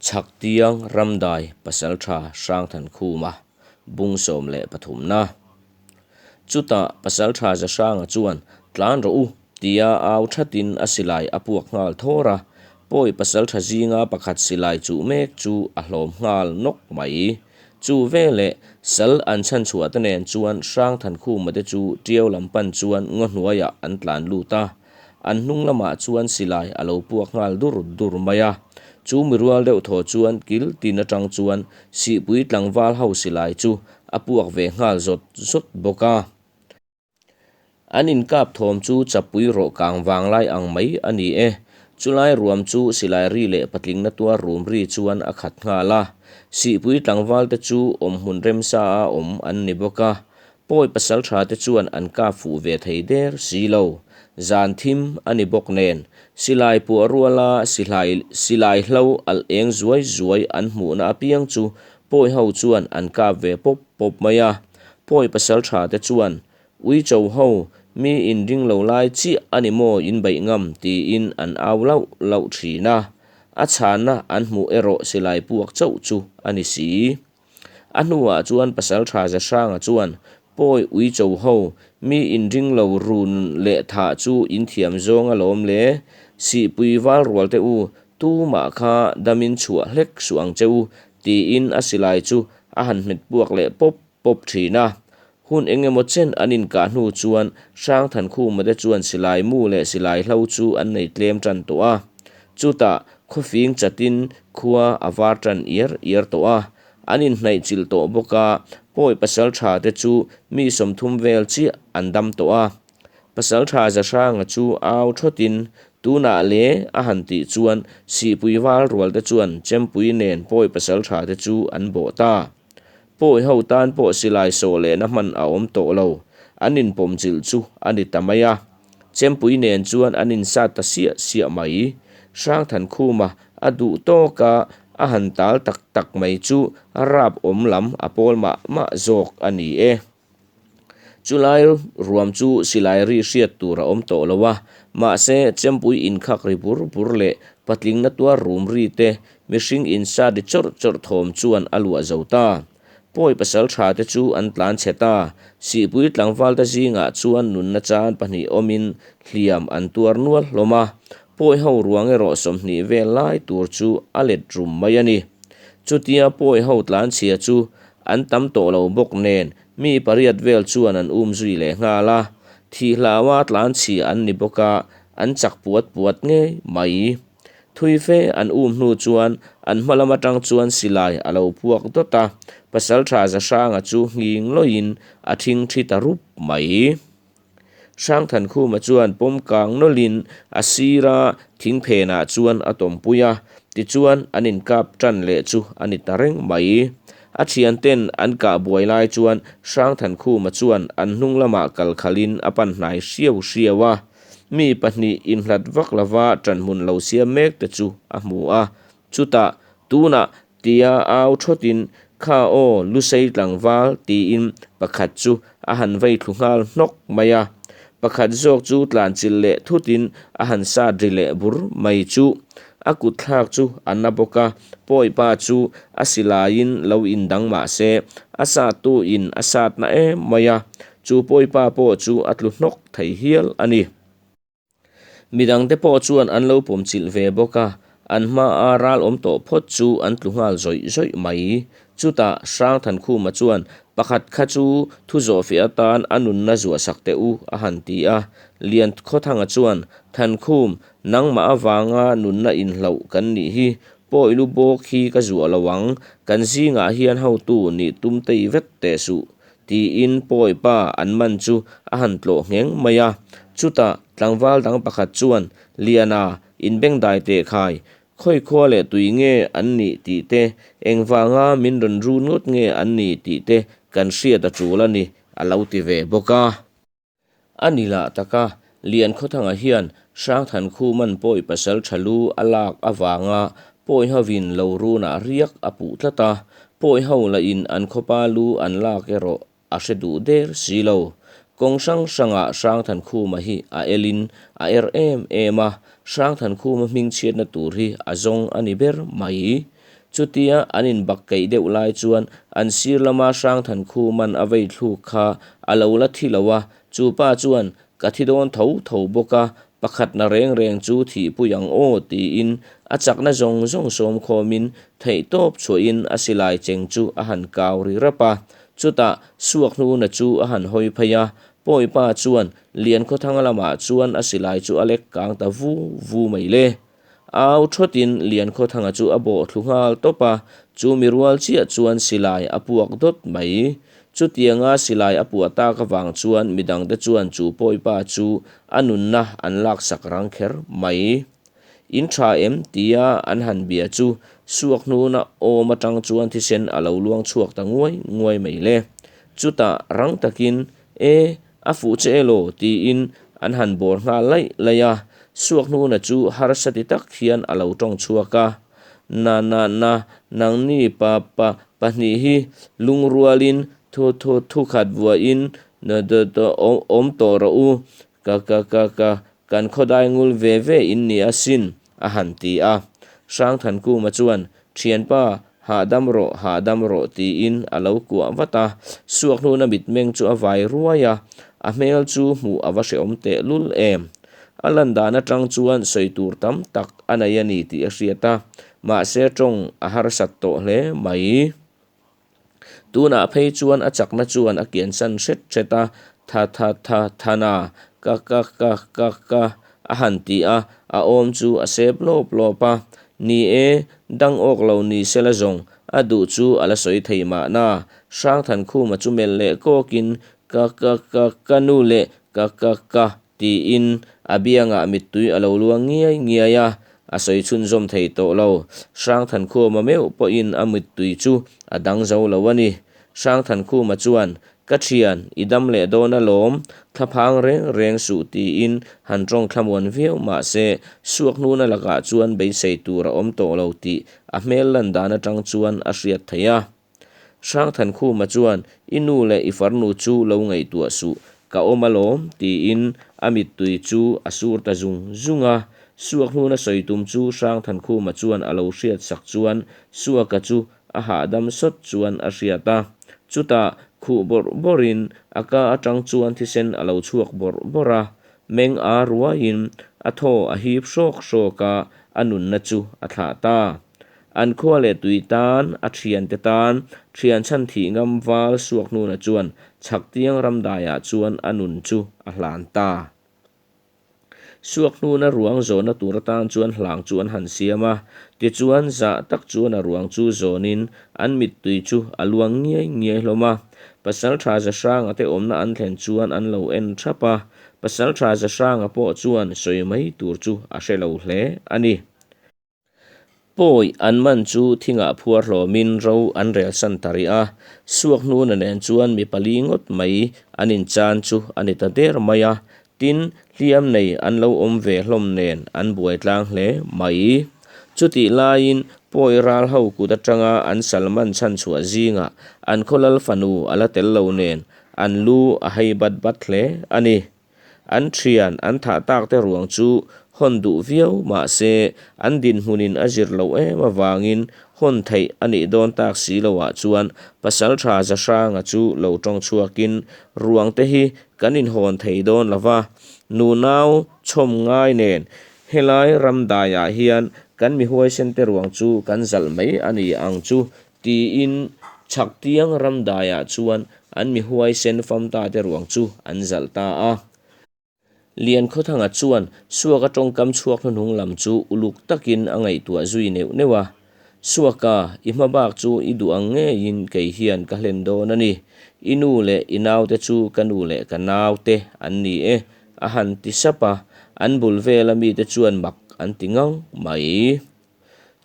Chhaktiang Ramdai Pasaltha Hrangthankhuma bung 13na. Chutah Pasaltha Zahranga chuan tlan rawh u tia au thatin a silai a puak nghal thawr a, pawi Pasaltha zinga pakhat silai chuh mek chu a hlawm nghal nawk mai. Chu veleh sal an chhanchhuah te nen chuan Hrangthankhuma te chu Tiau lam pan chuan ngaw hnuaiah an tlan lut a. An hnung lamah chuan silai a lo puak nghal dur dur mai a. Chu mi rual deuh thaw chuan kil tin atang chuan Sihpui tlangval ho silai chu a puak ve nghal zawt zawt bawk a. An inkap thawm chu chapui rawh kang vanglai ang mai a ni e. Chulai ruam chu silai ri leh patlingna tuar rum ri chuan a khat nghal a. Sihpui tlangval te chu awmhmun remsa a awm an ni bawk a. Pawi pasal tha te chuan an kap fuh ve thei der si lo. Zan thim a ni bawk nen, silai puah ruala sihlai silai hlo alh eng zuai zuai an hmuhna apiang chu pawi ho chuan an kap ve pawp pawp mai a. Pawi pasal tha te chuan, Ui cho ho, mi inring lo lai chiah a ni maw in beih ngam tiin an au lauh lauh thin a. A chhanna an hmuh erawh silai puak chauh chu a ni si. A hnuah chuan Pasalṭha Zahranga chuan, Pawi uicho ho, mi inring lo run leh thah chu in thiam zawng alawm le. Sihpui val rual te u, tumah kha damin chhuah hlek suh ang che u, tiin a silai chu a han hmet puak leh pawp pawp ṭhin a. Hun eng emaw chen an inkah hnu chuan Hrangthankhuma te chuan silai mu leh silai hlo chu an nei tlem tan tawh a. Chutah khawfing chatin khua a var tan iar iar tawh a. An inhnaih chilh tawh bawk a, pawi pasal tha te chu mi 30 vel chiah an dam tawh a. Pasal tha Zahranga chu au thawtin tunah le a han tih chuan Sihpui val rual te chuan Chempui nen pawi pasal tha te chu an bawh ta. Pawi ho tan pawh silai sawh lehna hman a awm tawh lo, an inpawm chilh chu a ni ta mai a. Chempui nen chuan an insat ta siah siah mai. Hrangthankhuma a duh tawk a, a han tal tak tak mai chu a rap awm lam a pawl mah mah zawk a ni e. Chulai ruam chu silai ri hriat tur a awm tawh lo a, mahse chempui inkhak ri bur bur leh patlingna tuar rum ri te mihring insa ri chawrh chawrh thawm chuan a luah zo ta. Pawi pasal tha te chu an tlan chhe ta, Sihpui tlangval te zingah chuan nunna chan pahnih awmin hliam an tuar nual hlawm a, pawi ho ruang erawh 20 vel lai tur chu a let rum mai a ni. Chutia pawi ho tlan chhia chu an tam tawh lo bawk nen Mi pariat vel chuan an um zui leh nghal a, thih hlaua tlan chhia an ni bawk a, an chak puat puat ngei mai. Thui fe an um hnu chuan an hma lam atang chuan silai a lo puak dawt a, Pasaltha Zahranga chu nghing lawiin a thing thi ta rup mai. Hrangthankhuma chuan pawm kang nawlhin a sira thing phenah chuan a tawmpui a, tichuan an inkap tan leh chu a ni ta reng mai. A thianten an kah buai lai chuan Hrangthankhuma chuan an hnung lamah kal khalhin a pan hnai hriau hriau a, mi pahnih inhlat vak lova tanhmun lo siam mek te chu a hmu a, chutah tunah Tia au thawtin, Kha aw, Lusei tlangval, tiin pakhat chu a han vei thlu nghal hnawk mai a. Pakhat zawk chu tlanchilh leh thutin a han sat ri leh bur mai chu. A kut thlak chu a na bawk a, pawipa chu a silaiin lo indang mah se, a sattu in a sat na em mai a, chu pawipa pawh chu a tlu hnawk thei hial a ni. Midangte pawh chuan an lo pawmchilh ve bawk a, an hmaa ral awm tawh phawt chu an tlu nghal zawih zawih mai. Chutah Hrangthankhuma chuan pakhat kha chu thu zawhfiah atan a nunna zuahsak teh u a han ti a. Liankhawthanga chuan, Thankhum, nangmah avanga nunna inhloh kan nih hi, pawi lu bawk hi ka zuah lo ang, kan zingah hian hotu nih tum tei vet teh suh, Tiin pawi pa an man chu a han tlawh ngheng mai a. Chutah tlangval dang pakhat chuan, Liana, inbengdai teh khai, khawi khua leh tui nge an nih tih te, engvanga min rawn run ngawt nge an nih tih te kan hriat a tul a ni, a lo ti ve bawk a. A ni lah taka, Liankhawthanga hian Hrangthankhuman pawi pasal tha lu a lak avanga pawi hovin lo runah riak a puh tlat a, pawi ho lahin an khawpa lu an lak erawh a hre duh der si lo. Kawng hrang hrangah Hrangthankhuma hi a elin a er em em a, Hrangthankhuma hmingchhiatna tur hi a zawng a ni ber mai. Chutia an inbakkeih deuh lai chuan an sir lama Hrangthankhuman a vei thluk kha a lo la thi lo a, chu pa chuan Ka thi dawn tho tho bawk a, pakhatna reng reng chu thihpui ang aw tiin a chakna zawng zawng sawmkhawmin theihtawp chhuahin a silai cheng chu a han kau ri rap a. Chutah Suakhnuna chu a han hawi phei a, Pawipa chuan Liankhawthanga lamah chuan a silai chu a lek kang ta vu vu mai le. Au thawtin Liankhawthanga chu a bawh thlu nghal tawp a, chu mi rual chiah chuan silai a puak dawt mai. Chutianga silai a puah tak avang chuan midangte chuan chu Pawipa chu a nunna an laksak rang kher mai. In tha em? tia an han bia chu Suakhnuna awm atang chuan thisen a lo luang chhuak ta nguai nguai mai le. Chutah rang takin, E, a fuh che elaw? tiin an han bawr nghal laih laih a. Suakhnuna chu harsa ti tak hian a lo tawng chhuak a. Na na na, nangni pa pa pahnih hi lungrualin thu thu thukhat vuahin awm tawh rawh u, Ka ka ka ka, kan khawdai ngul ve ve in ni asin, a han ti a. Hrangthankuma chuan, Thianpa, hahdam rawh, hahdam rawh, tiin a lo kuah vat a. Suakhnuna mitmeng chu a vai ruai a, a hmel chu hmuh a va hrehawm tehlul em. A lan dan atang chuan sawi tur tam tak a nei a ni tih a hriat a, mahse tawng a harsat tawh hle mai. Tunah phei chuan a chakna chuan a kiansan hret hret a, Tha tha tha thana, ka ka ka ka ka a han ti a, a awm chu a sep lawp lawp a. Ni e, dang awk lo ni sela zawng, a duh chu a la sawi thei mahna. Hrangthankhuma chu melh leh kawkin, Ka ka ka ka nu leh ka ka ka Tiin a biangah mittui a lo luang ngiai ngiai a, a sawi chhunzawm thei tawh lo. Hrangthankhuma meuh pawhin a mittui chu a dang zo lo a ni. Hrangthankhuma chuan, Ka thian, i dam leh dawn alawm, thlaphang reng reng suh tiin han tawng thlamuan viau mah se, Suakhnuna lakah chuan beisei tur a awm tawh lo tih a hmel lan dan atang chuan a hriat theih a. Hrangthankhuma chuan, I nu leh i farnu chu lo ngaihtuah suh, ka awm alawm, tiin a mittui chu a sur ta zung zung a. Suakhnuna sawi tum chu Hrangthankhuma chuan a lo hriat sak chuan Suaka chu a hahdam sawt chuan a hriat a. Chutah khuh bawrh bawrhin a ka atang chuan thisen a lo chhuak bawrh bawrh a, meng a ruaiin a thaw a hip hrawk hrawk a, a nunna chu a thlah ta. An khua leh tui tan, a thiante tan, thian chhan thih ngam val suak hnuna chuan Chhaktiang ramdaiah chuan a nun chu a hlan ta. Suak hnuna ruang zawnna tur atan chuan hlang chu an han siam a, tichuan zah tak chuan a ruang chu zawnin an mittui chu a luang ngiai ngiai hlawm a. Pasaltha Zahranga te awmna an thlen chuan an lo en thap a, Pasaltha Zahranga pawh chuan sawi mai tur chu a hre lo hle a ni. Pawi an man chu thingah phuar hlawmin ro an rel san ta rih a, Suakhnuna nen chuan mi pali ngawt mai an inchan chu a ni ta der mai a, tin, hliam nei an lo awm ve hlawm nen an buai tlang hle mai. Chutih laiin Pawi ral ho kut atanga an sal man chhan chhuah zingah an khaw lal fanu a la tel lo nen an lu a hei bat bat hle a ni. An thian an thah tak te ruang chu hawn duh viau mah se an dinhmunin a zir loh em avangin hawn theih a nih dawn tak si loah chuan Pasaltha Zahranga chu lo tawng chhuakin ruang te hi kan inhawn thei dawn lo va, nunau chhawm ngai nen helai ramdaiah hian kan mi huaisen te ruang chu kan zalh mai a ni ang chu Tiin Chhaktiang ramdaiah chuan an mi huaisen famta te ruang chu an zalh ta a. Liankhawthanga chuan Suaka tawngkam chhuak hnuhnung lam chu uluk takin a ngaihtuah zui neuh neuh a. Suaka, i hma bak chu i duh ang ngeiin kei hian ka hlen dawn a ni. I nu leh i naute chu ka nu leh ka naute an ni e, a han ti sap a. An bul vela mite chuan mak an ti ngang mai.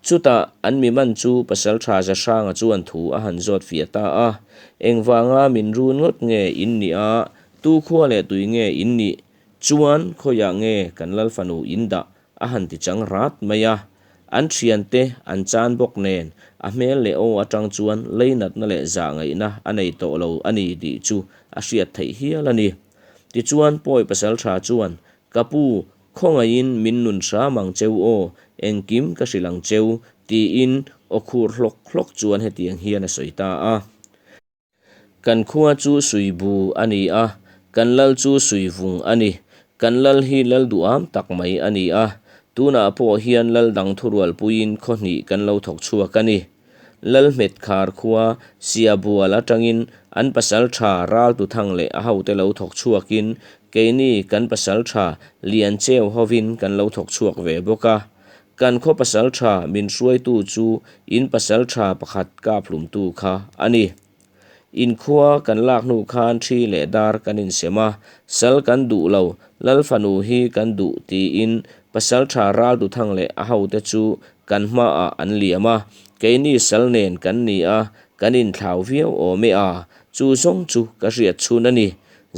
Chutah an mi man chu Pasaltha Zahranga chuan thu a han zawt fiah ta a, Engvanga min run ngawt nge in nih a, tu khua leh tui nge in nih? Chuan khawiah nge kan Lal fanu in dah? a han ti chang rat mai a. An thiante an chan bawk nen a hmel leh aw atang chuan leinatna leh zah ngaihna a nei tawh lo a ni tih chu a hriat theih hial a ni. Tichuan Pawi Pasaltha chuan Ka pu, khawngaihin min nun hram ang cheu aw, engkim ka hrilh ang cheu, tiin aw khur hlawk hlawk chuan hetiang hian a sawi ta a. Kan khua chu Suibu a ni a, kan lal chu Suivung a ni. Kan lal hi lal duham tak mai a ni a, tunah pawh hian lal dang thurualpuiin khaw hnih kan lo thawk chhuak a ni. Lalhmet khar khua Siabual atangin an pasal tha Raltuthang leh a hote lo thawk chhuakin keini kan pasal tha Liancheu hovin kan lo thawk chhuak ve bawk a. Kan khaw pasal tha min hruaitu chu in pasal tha pakhat kap hlumtu kha a ni. Inkhua kan lak hnu khan thi leh dar kan insem a, sal kan duh lo, Lal fanu hi kan duh tiin pasal tha Ralduthang leh a hote chu kan hmaah an liam a, keini sal nen kan ni a, kan inthlau viau awm e a, chu zawng chu ka hriat chhun a ni.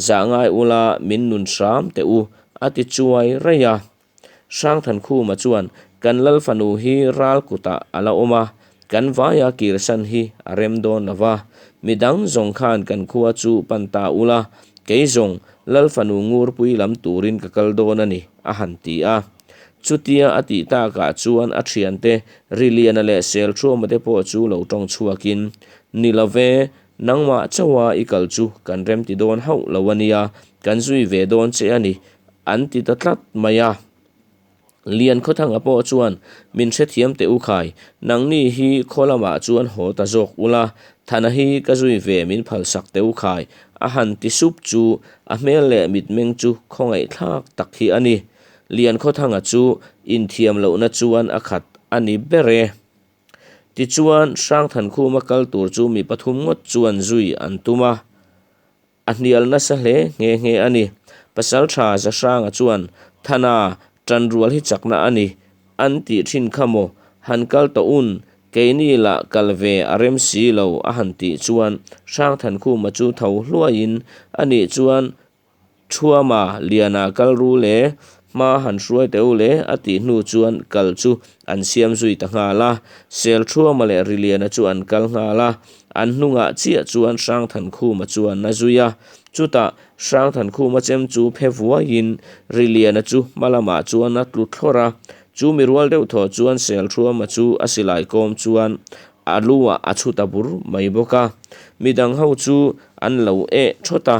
Zah ngai ula min nun hram teh u, a ti chuai raih a. Hrangthankhuma chuan kan Lal fanu hi ral kutah a la awm a, kan vaia kirsan hi a rem dawn lo va, midang zawng khan kan khua chu pan ta ula, kei zawng Lal fanu ngurpui lam turin ka kal dawn a ni, a han ti a. Chutia a tih takah chuan a thiante Riliana leh Selthuama te pawh chu lo tawng chhuakin, Ni lo ve, nangmah chauha i kal chu kan remti dawn hauh lo a nia, kan zui ve dawn che a ni, An ti ta tlat mai a. Liankhawthanga pawh chuan, Min hrethiam teh u khai, nangni hi khaw lamah chuan haw ta zawk ula, Thana hi ka zui ve min phalsak teh u khai, a han ti sup chu a hmel leh mitmeng chu khawngaihthlak tak hi a ni. Liankhawthanga chu inthiam lohna chuan a khat a ni ber e. Tichuan, Hrangthankhuma kal tur chu mi pathum ngawt chuan zui an tum a. A hnial nasa hle nghe nghe a ni. Pasaltha Zahranga chuan, Thana, ṭanrual hi chakna a ni, an tih ṭhin kha maw? Han kal tawh un, keini lah kal ve a rem si lo, a han tih chuan Hrangthankhuma chu tho hluaiin, Anih chuan Thuama Liana kal ru le, hma han hruai teh u le, a tih hnu chuan kal chu an siam zui ta nghal a. Selthuama leh Riliana chu an kal nghal a. An hnungah chiah chuan Hrangthankhuma chuan a zui a, chutah Hrangthankhuma chem chu phe vuaiin Riliana chu hma lamah chuan a tlu thlawrh a, chu mi rual deuh thaw chuan Selthuama chu a silai kawm chuan a luah a chhu ta bur mai bawk a, midang ho chu an lo eh thawt a.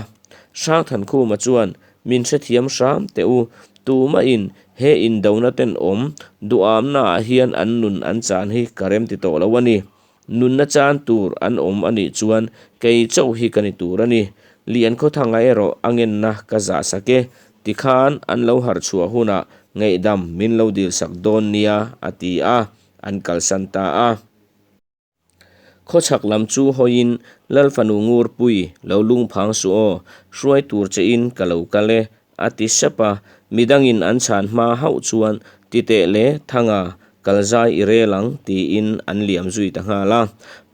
Hrangthankhuma chuan Min hrethiam hram teh u, tumahin he indona tenawm duhamnaah hian an nun an chan hi ka remti tawh lo a ni. Nunna chan tur an awm a nih chuan kei chauh hi ka ni tur a ni. Liankhawthanga erawh a ngenna ka zah sak e, tikhan an lo harh chhuah hunah ngaihdam min lo dil sak dawn nia, a ti a, an kalsan ta a. Khawchhak lam chu hawiin Lal fanu Ngurpui lo lungphang suh aw, hruai tur che in ka lo kal e, A ti sep a, midangin an chhan hma hauh chuan ti teh le Thanga, kal zai i rel ang tiin an liam zui ta nghal a.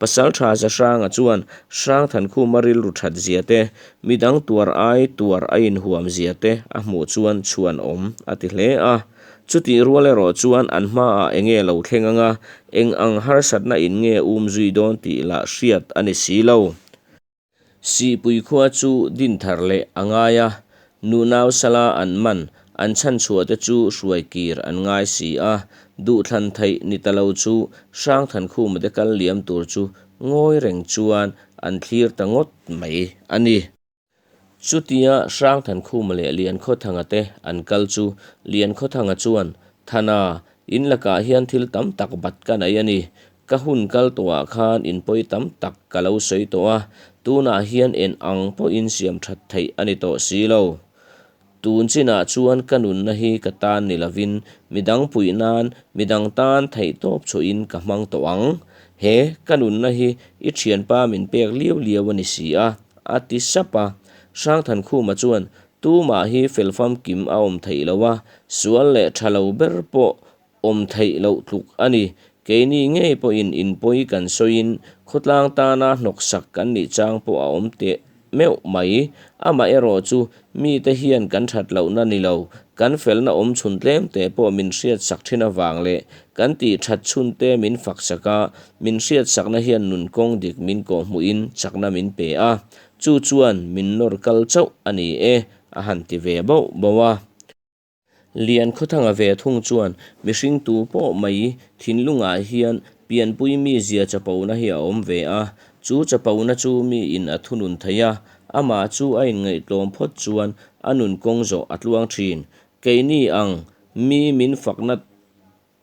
Pasaltha Zahranga chuan Hrangthankhuma rilru that zia te, midang tuar ai tuar a inhuam zia te a hmuh chuan chhuan awm a ti hle a. Chutih rual erawh chuan an hmaah enge lo thleng anga eng ang harsatna in nge um zui dawn tih lah hriat a ni si lo. Sihpui khua chu din thar leh a ngai a, nunau sala an man an chhanchhuah te chu hruai kir an ngai si a, duhthlan theih ni ta lo chu Hrangthankhuma te kal liam tur chu ngawi reng chuan an thlir ta ngawt mai a ni. Chutia Hrangthankhuma leh Liankhawthanga te an kal chu Liankhawthanga chuan, Thana, in lakah hian thil tam tak bat ka nei a ni. Ka hun kal tawhah khan in pawi tam tak ka lo sawi tawh a, tunah hian en ang pawhin siam that theih a ni tawh si lo. Tun chinah chuan ka nunna hi ka tan ni lovin midang puih nan midang tan theihtawp chhuahin ka hmang tawh ang. He ka nunna hi i thianpa min pek liau liau a ni si a, a ti sap a. Hrangthankhuma chuan tumah hi fel famkim a awm theih lo a, sual leh tha lo ber pawh Awm theih loh tluk a ni. Keini ngei pawhin inpawi kan sawiin khawtlang tana hnawksak kan nih chang pawh a awm teh meuh mai. Amaherawh chu mite hian kan that lohna ni lo, kan felna awm chhun tlem teh pawh min hriatsak thin avang leh kan tih that chhun te min faksak a, min hriatsakna hian nun kawng dik min kawhhmuhin chakna min pe a, chu chuan min nawr kal chauh a ni e, a han ti ve bauh bauh a. Lian Khawthanga ve thung chuan mihring tu pawh mai thinlungah hian Pianpui mizia chapona hi a awm ve a, chu chapona chu miin a thunun thei a, amah chu a inngaihtlawm phawt chuan a nun kawng zawh a tluang thin. Keini ang mi min fakna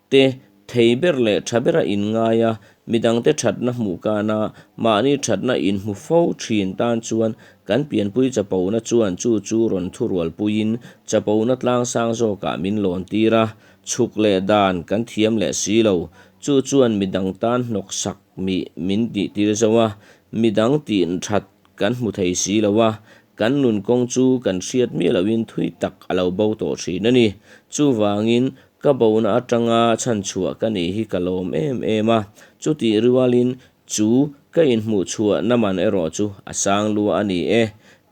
te thei ber leh tha bera inngai a, midangte thatna hmuh kana mahni thatna inhmu fo thin tan chuan kan pianpui chapona chuan chu chu rawn thurualpuiin chapona tlangsang zawkah min lawn tir a, chhuk leh dan kan thiam leh si lo. Chu chuan midang tan hnawksak mi min tihtir zo a, midang tih that kan hmu thei si lo a, kan nun kawng chu kan hriat miah lohin thui tak a lo bo tawh thin a ni. Chuvangin Ka bona atanga chhanchhuah ka nih hi ka lawm em em a, chutih rualin chu ka inhmuhchhuahna man erawh chu a sang lua a ni e,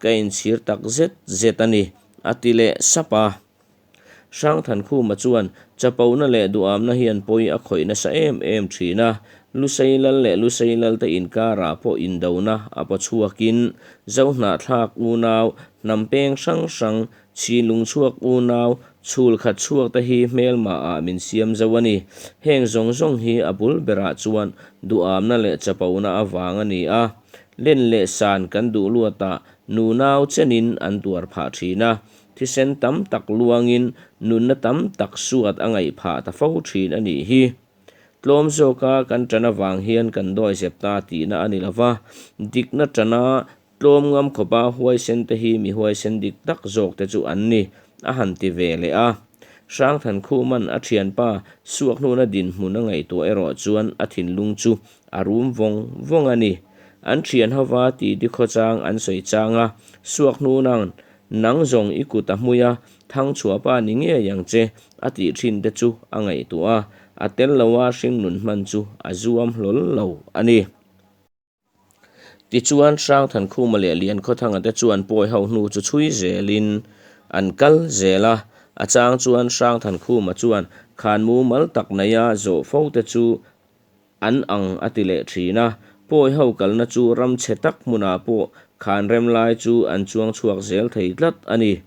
ka inchhir tak zet zet a ni, a ti leh sap a. Hrangthankhuma chuan chapona leh duhamna hian pawi a khawih nasa em em thin a, Lusei lal leh Lusei lalte inkarah pawh indona a paw chhuakin Zohnahthlak unau hnam peng hrang hrang Chhinlung chhuak unau, chhul khat chhuak te hi hmelma ah min siam zo a ni. Heng zawng zawng hi a bul berah chuan duhamna leh chapona avang a ni a. Len leh san kan duh luatah nunau chenin an tuar phah thin a, thisen tam tak luangin nunna tam tak suat a ngaih phah ta fo thin a nih hi. Tlawm zawka kan tan avang hian kan dawizep ta tihna a ni lova, dikna tana Tlawm ngam khawpa huaisen te hi mi huaisen dik tak zawk te chu an ni, a han ti ve leh a. Hrangthankhuman a thianpa Suakhnuna dinhmun a ngaihtuah erawh chuan a thinlung chu a rum vawng vawng a ni. An thian hova titi khawchang an sawi chang a, Suakhnuna'n nang zawng i kut a hmui a, Thangchhuahpa ni ngei ang che, a tih thin te chu a ngaihtuah a, a tel loa hringnun hman chu a zuam hlawl lo a ni. Tichuan, Hrangthankhuma leh Liankhawthanga te chuan pawi ho hnu chu chhui zelin an kal zel a. A chang chuan Hrangthankhuma chuan khan mumal tak neia zawh fo te chu an ang a ti leh thin a. Pawi ho kalna chu ram chhe tak hmunah pawh khan rem lai chu an chuang chhuak zel thei tlat a ni.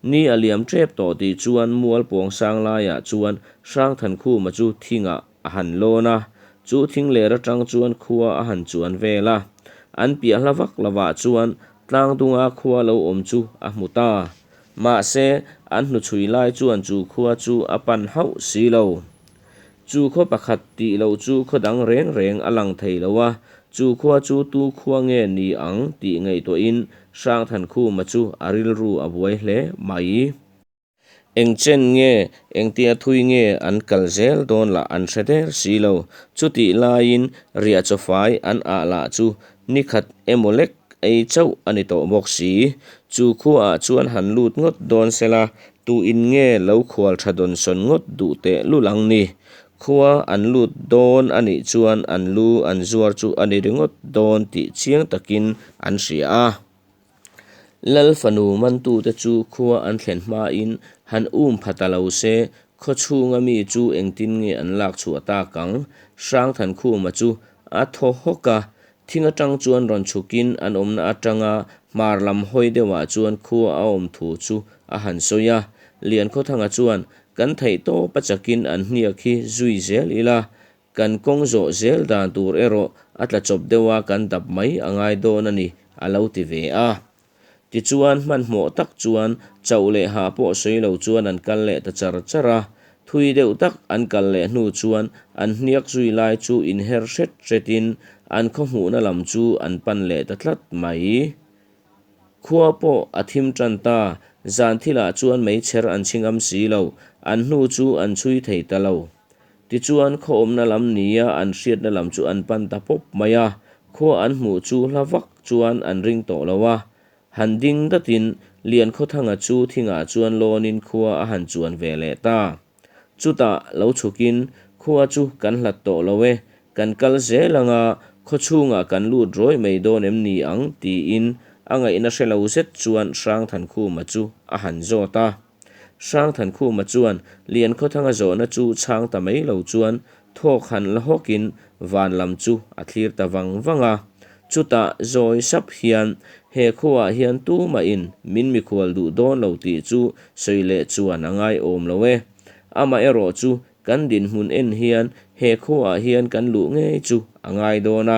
Ni a liam tep tawh tih chuan mual pawng sang laiah chuan Hrangthankhuma chu thingah a han lawn a, chu thing ler atang chuan khua a han chuan vel a. An piah hla vak lovah chuan tlang dunga khua lo awm chu a hmu ta. Mahse, an hnuchhui lai chuan chu khua chu a pan hauh si lo. Chu khaw pakhat tih loh chu khaw dang reng reng a lang thei lo a, chu khua chu tu khua nge ni ang tih ngaihtuahin Hrangthankhuma chu a rilru a buai hle mai. Eng chen nge, engtia thui nge an kal zel dawn lah an hre der si lo. Chutih laiin riah chawfai an ah lah chu ni khat emaw lek ei chauh a ni tawh bawk si. Chu khuaah chuan han lut ngawt dawn sela, tu in nge lo khual tha dawn sawn ngawt duh teh lul ang ni. Khua an lut dawn a nih chuan an lu an zuar chu a ni ringawt dawn tih chiang takin an hria a. Lal fanu mantute chu khua an thlen hmain han um pha ta lo se, khaw chhunga mi chu engtin nge an lak chhuah tak ang? Hrangthankhuma chu a thaw hawk a, thing atang chuan rawn chhukin an awmna atanga hmar lam hawi deuhah chuan khua a awm thu chu a han sawi a. Liankhawthanga chuan, Kan theih tawp a chakin an hniak hi zui zel ila, Kan kawng zawh zel dan tur erawh a tla chawp deuh a kan dap mai a ngai dawn a ni, a lo ti ve a. Tichuan hmanhmawh tak chuan chauh leh hah pawh sawi lo chuan an kal leh ta char char a. Thui deuh tak an kal leh hnu chuan an hniak zui lai chu inher hret hretin an khaw hmuhna lam chu an pan leh ta tlat mai. Khua pawh a thim tan ta, zan thilah chuan meichher an chhi ngam si lo, an hnu chu an chhui thei ta lo. Tichuan khaw awmna lam nia an hriatna lam chu an pan ta pawp mai a, khua an hmuh chu hla vak chuan an ring tawh lo a. Han ding datin Liankhawthanga chu thingah chuan lawnin khua a han chuan ve leh ta. Chutah lo chhukin khua chu kan hlat tawh lo e, kan kal zel anga khaw chhungah kan lut rawih mai dawn em ni ang tiin a ngaihna hre lo zet chuan Hrangthankhuma chu a han zawt a. Hrangthankhuma chuan Liankhawthanga zawhna chu chhang ta mai lo chuan thawk han la hawkin van lam chu a thlir ta vang vang a. Chutah zawi sap hian he khuaah hian tumahin min mikhual duh dawn lo tih chu sawi leh chuan a ngaiawm lo e. Amaherawhchu kan dinhmun en hian he khuaah hian kan luh ngei chu a ngai dawn a,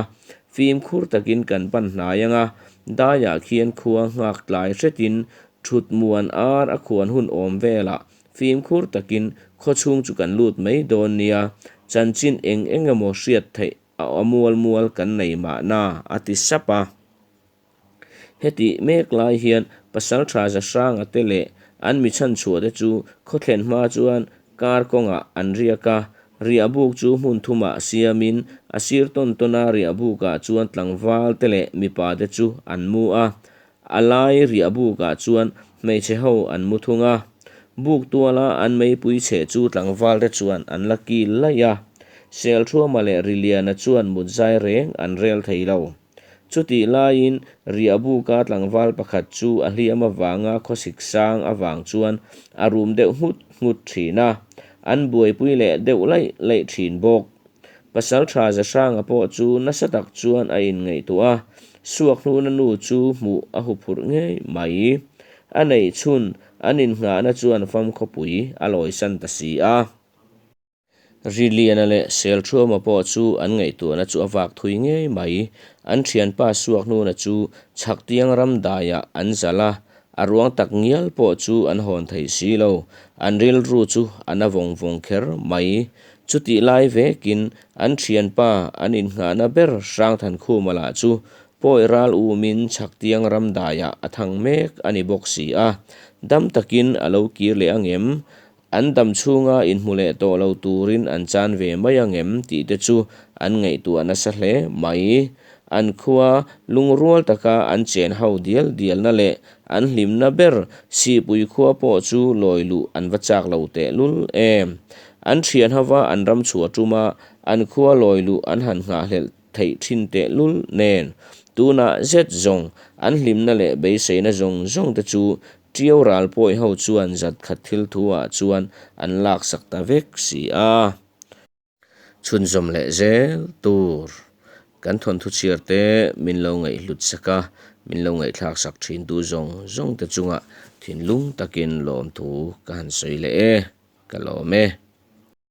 fimkhur takin kan pan hnai ang a, daiah khian khua nghak tlai hretin thut muan ar a khuan hun awm velah fimkhur takin khawchhung chu kan lut mai dawn nia, chanchin eng eng emaw hriat theih a mual mual kan nei mahna a ti sap a. Hetih mek lai hian Pasalṭha Zahranga te leh an mi chhanchhuah te chu khaw thlen hma chuan kar kawngah an riak a, riahbuk chu hmun thumah siamin a sir tawn tawna riahbukah chuan tlangval te leh mipa te chu an mu a, a lai riahbukah chuan hmeichhe ho an mu thung a. Buk tuala an meipui cheh chu tlangval te chuan an la kil laih a, Selṭhuama leh Riliana chuan mut zai reng an rel thei lo. Chutih laiin Riahbuka tlangval pakhat chu a hliam avanga khawsik sang avang chuan a rum deuh nghut nghut thin a, an buaipui leh deuh laih laih thin bawk. Pasaltha Zahranga pawh chu nasa tak chuan a inngaihtuah a, Suakhnuna nu chu hmuh a huphurh ngei mai. A neih chhun an innghahna chuan famkhawpui a lawisan ta si a. Riliana leh Selṭhuama pawh chu an ngaihtuahna chu a vak thui ngei mai. An ṭhianpa Suakhnuna chu Chhaktiang ram daiah an zalh a, a ruang tak ngial pawh chu an hawn thei si lo. An rilru chu a na vawng vawng kher mai. Chutih lai vekin an ṭhianpa an innghahna ber Hrangthankhuma lah chu pawi ral umin Chhaktiang ram daiah a thang mek a ni bawk si a. Dam takin a lo kir leh angem? An dam chhunga inhmu leh tawh lo turin an chan ve mai ang em tih te chu an ngaihtuah nasa hle mai. An khua lungrual taka an chen ho dial dialna leh an hlimna ber Sihpui khua pawh chu lawi luh an va chak lo tehlul em. An thian hova an ram chhuah tuma an khua lawi luh an han nghahhlelh theih thin tehlul nen tunah zet zawng an hlimna leh beiseina zawng zawng te chu Ṭiau ral pawi ho chuan zat khat thil thu ah chuan an laksak ta vek si a. Chhunzawm leh zel tur kan thawnthu chhiar te min lo ngaihhlut sak a, min lo ngaihthlak sak thin tu zawng zawng te chungah thinlung takin lawmthu ka han sawi leh e, ka lawm e.